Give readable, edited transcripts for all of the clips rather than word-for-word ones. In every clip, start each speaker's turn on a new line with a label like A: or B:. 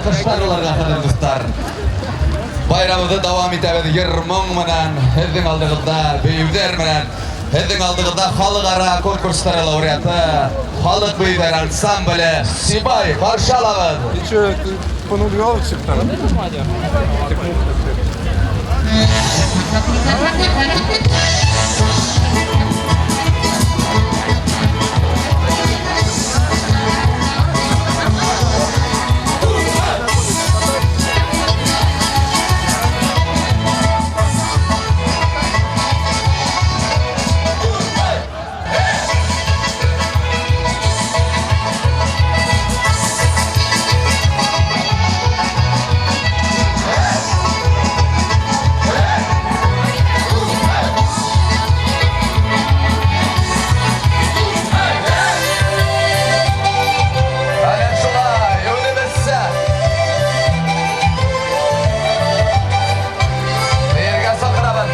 A: Алкышлар уларга, хөрмәтле дуслар. Байрамыбызны дәвам итәбез йыр-моң менән, һезнең алдыгызда бөюләр менән. Һезнең алдыгызда халыкара конкурслар лауреаты, халык бөюләр ансамбле Сибай каршы алабыз.
B: Ты что, ты понубивал всех там?
A: Әнә шулай, үзебезчә. Бергә сакрабыз.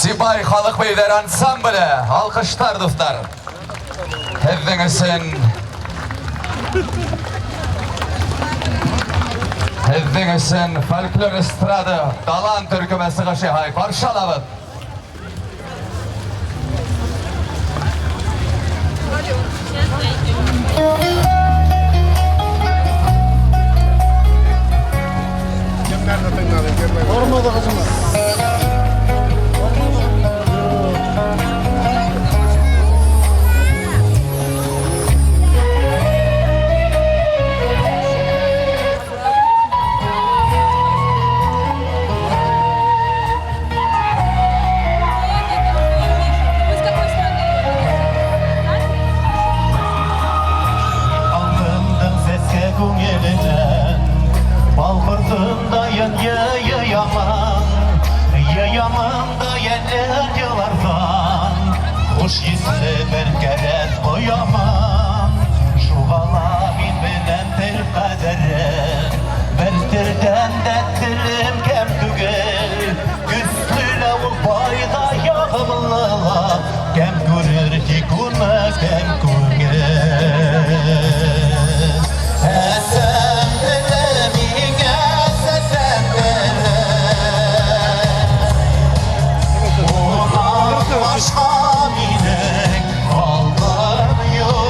A: Сибай халык бөюләр ансамбле, алкышлар, дуслар. Һезнең өчен Һезнең өчен фольклор эстрада Далан төркеме чыгыш ясый. Каршы алабыз.
B: Бармады кызым.
C: Вы с какой страны?
D: Алтындың сәске күңеленнән Балкыртындаен йыямын Йыямын да йәнләр елардан Хуш исле бер кәрәз коямын Шуғала мин беләм тел кадерен Бер телдән дә телем кәм түгел Көсле лә ул бай да ягымлы ла Кәм күрер тик уны кәм күңел Әсәм теле миңә сәсәм теле Уннан башка минең халкым юк.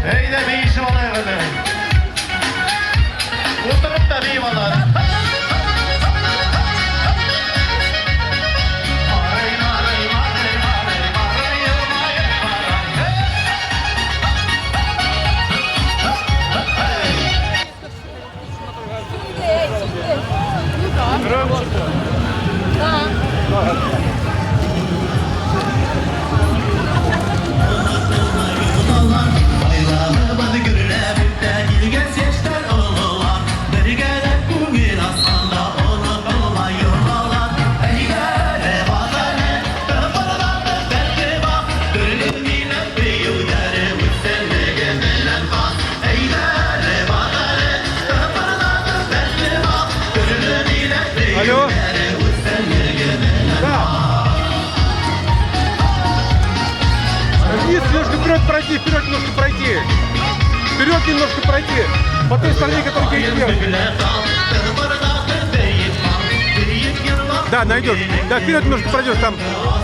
D: Әйдә биешеп алыйк әле. Утырып та биеп алар. Марый, марый, марый, марый, марый, елмаеп кара. Bayramı gürlep de gilgen seçler oğlan. Birgelep күңел asqanda onıtılmay yollar. Әйдәле базары, тыпырдатып бәлки бак. Төрле милләт биюләре үтсәнлеге белән бак. Әйдәле базары, тыпырдатып бәлки бак. Төрле милләт
B: Алло.
D: биюләре үтсәнлеге белән.
B: Да. Вниз немножко вперед пройти, вперед немножко пройти. Вперед немножко пройти. По той стороне, которая едет вверх. Да, найдешь. Да, вперед немножко пройдешь. Там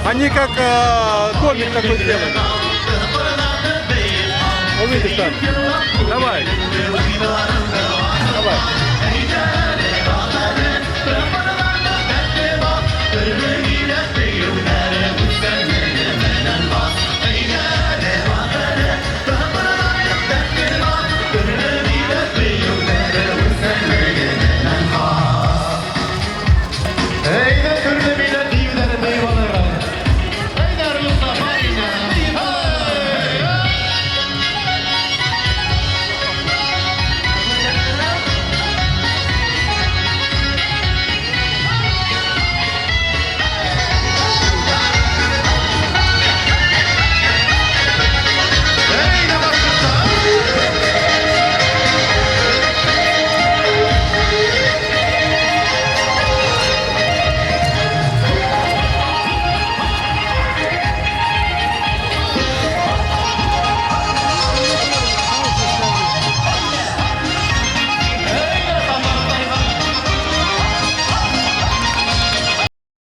B: они как домик такой сделали. Увидишь там. Давай. Давай.